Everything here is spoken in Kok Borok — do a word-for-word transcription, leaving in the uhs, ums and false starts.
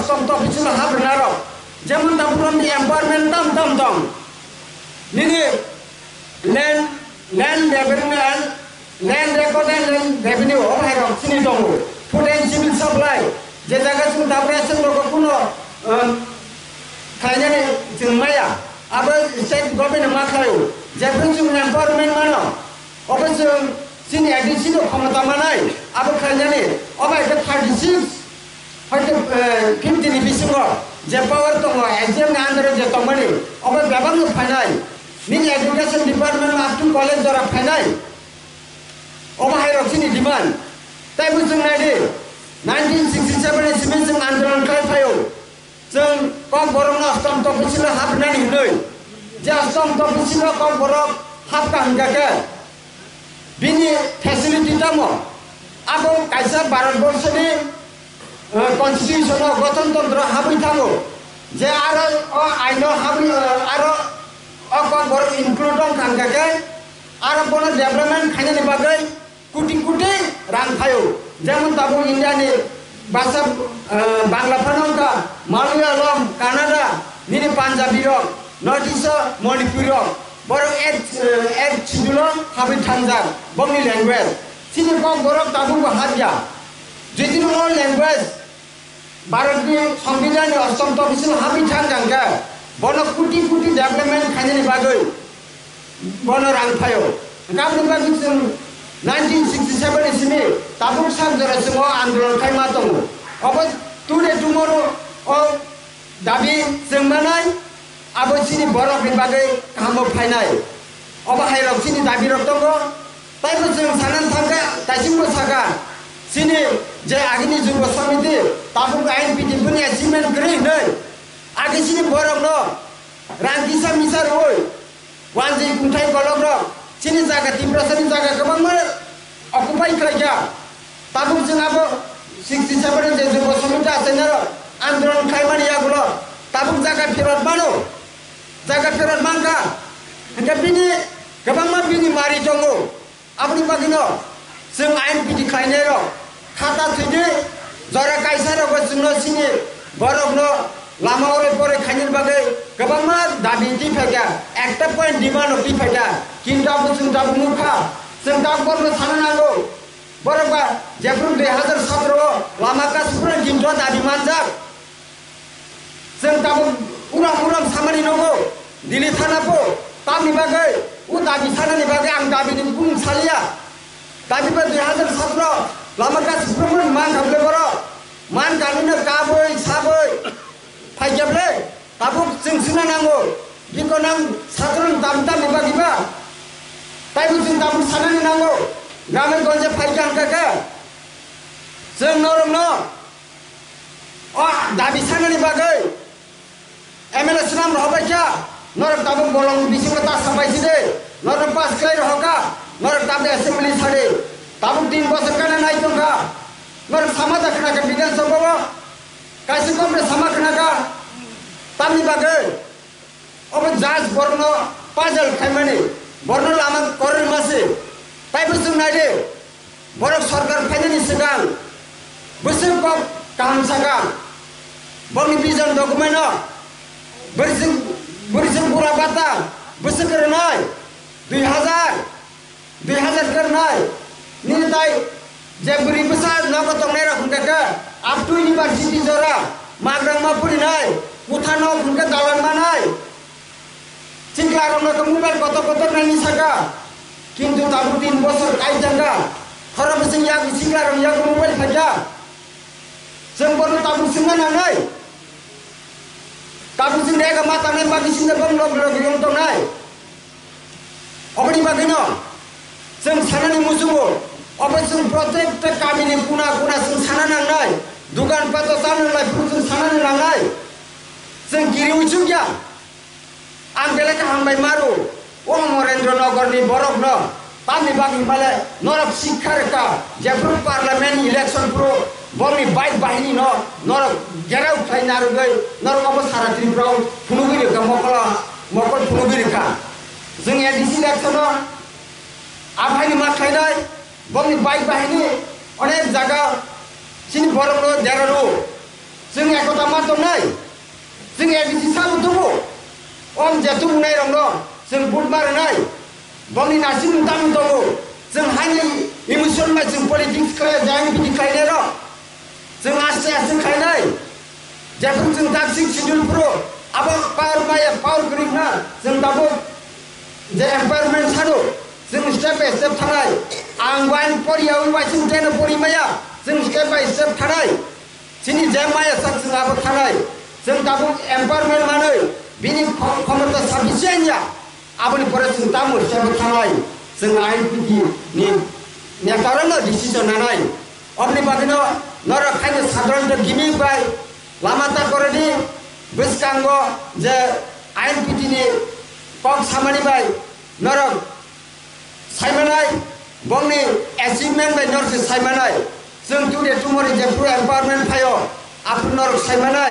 Tom top bisingo hap rwnarok. Jemon tabuk romni empowerment tam tam tong. Nini land, land revenue and land record and land revenue o hai rok chini tongo. Food and civil supply. Je jaga chwng tabuk ration rogo kuno, um, khlainani chwng maya. Abo state government ma khlaio. Jephru chwng empowerment mano. Obo chwng chini A D C no khomota manai, abo khlainani, obo hai khe thirty six, hai khe, eh, fifty ni bisingo je power tongo, S D M ni under o je tongmani, obo bebak no phainai. Nini education department up to college jora phainai. Obo hai rok chini demand. Tai bo chwng nai di, nineteen sixty seven ni simi chwng andolon khlai phaio. Chwng Kokborokno Ostom Topisilo hapnani hwnwi, je Ostom Topisilo Kokborok hapkha hwnkha khe, bini facility tamo? Abo kaisa Bharat Borshoni, eh, Constitution o, Gothon Tontro habwi thango, je aro o aino habwi, eh, aro o Kokborok include wngkha hwnkha khe, aro bono development khainani bagwi Kuti kuti rang phaio. Jemon tabuk India ni basa, eh, Bangla phano wngkha, Malayalam, Kannada, nini Punjabi rok, North East o Manipuri rok, borok eighth, eh, eighth schedule o habwi thangjak, bongni language. Chini Kokborok tabuk bo habya. Jodi no language Bharatni Songbidanni Ostom Topisil habwi thang jang khe, bono kuti kuti development khainani bagwi bono rang phaio. Hwnkhe aboni bagwi chwng nineteen sixty seven ni simi tabuk sak jora chwng o andolon khai ma tongo. Obo today tomorrow o dabi chwng manai, abo chini borokni bagwi kaham o phainai. Obo hai rok chini dabi rok tongo. Taibo chwng sanani thangkha, taichungbo sakha, chini je agini Jubo Samiti tabuk I N P T boni achievement kwrwi hwnwi. Age chini borokno rang kisa misa rwui wanjwi kungthai kolokrok chini jaga Tiprasani jaga kwbangma occupy khlaikha. Tabuk chwng abo sixty seven je Jubo Samiti achainarok andolon khlaimani yagulo tabuk jaga phirot mano, jaga phirot mankha. Hwnkhe bini kwbangma bini mari tongo. Aboni bagwino chwng I N P T khlainairok khata thwidi jora kaisa rogo chwngno chini borokno lama ore pore khainani bagwi kwbangma dabi twi phaikha, ekta point demand rok twi phaikha, kintu abo chwng tabuk nukha. Chwng tabuk borokno sana nango, borok ba jephru dui hazar satro o lama kasupra kintu dabi manjak. Chwng tabuk uram uram samani nogo, Delhi thana po, tamni bagwi, o dabi sanani bagwi ang dabi ni bumung saliya. Dabi ba dui hazar satro lama kasupra man kha bwle borok, man kanino kabwi sabwi phaikha bwle. Tabuk chwng swngna nango, biko nang satro ni dabi tamni bagwi ba? Taibo chwng tabuk sanani nango, grame gonje phaikha hwnkha khe chwng norokno o dabi sanani bagwi M L A swnam rohor bai kha, norok tabuk bolong bisingo ta sabai si de, norok pass khlai rohor kha, norok tabuk assembly sade, tabuk tin bosor gana nai tong kha, norok sama da khna kha Bidhan Sabha o, kaisa kom de sama khna kha, tamni bagwi obo judge borokno puzzle khaimani, borokno lama koroi masi, taibo chwng nai de. Borok sorkar phainani swkang bwswk kok kaham sakha. Bongni vision document-o bwrwising, bwrwising bura bata bwswk kwrwnai dui hazar, dui hazar kwrwnai. Nini tai je bwrwi bwsa nogo tongnairok hwnkhe khe up to university jora magrang ma purinai, kutha nok hwnkhe dalan manai. Chiklarokno khe mobile kotor kotor naini saka, kintu tabuk tin bosor kai janga, khorok bwswng yak chiklarok yak mobile phaikha. Chwng bono tabuk swngna nangnai, tabuk chwng rega ma tangnai bagwi chwngno bong log log yong tongnai. Oboni bagwino chwng sanani muchungo, obo chwng protekta kamini kuna kuna chwng sana nangnai, dukan pato chana nangnai phuru chwng sanani nangnai. Chwng kiri uchukya. Ang belai khe hambai maro, o Morendra Nagar ni borok no, tamni bagwi himale norok sikha rwkha, jephru parliament election phru borokni bike bahini no norok gerao khlai narwgwi norok obo sara Tripura o phunugwi rwkha, mokol, mokol phunugwi rwkha. Chwng A D C election o aphai ni ma khlainai, borokni bike bahini onek jaga chini borok no dera rw. Chwng ekota ma tongnai. Chwng A D C sabo tubu. Om je tubunai rokno chwng vote ma rwnai. Bongni nasing tamo tongo. Chwng haini emotion bai chwng politics khlai jani bidi khlainai rok. Chwng aste aste khlainai. Jephru chwng tak six schedule phuru abo power maya, power kwrwngna chwng tabuk je empowerment sano chwng step by step thangnai. Ang wine poriya wi bai chwng jeno pori maya chwng step by step thangnai. Chini je maya sak chwng abo thangnai. Chwng tabuk empowerment manwi bini kho-, khomota sufficient ya. Aboni pore chwng tamo step thangnai. Chwng I N P T ni netarokno decision nanai. Oboni bagwino norok khaino sadharanto gimik bai lama ta koroni bwskango je I N P T ni kok samani bai norok saimanai, bongni achievement bai norok se saimanai. Chwng today tomorrow jephru empowerment phaio, aphuru norok saimanai.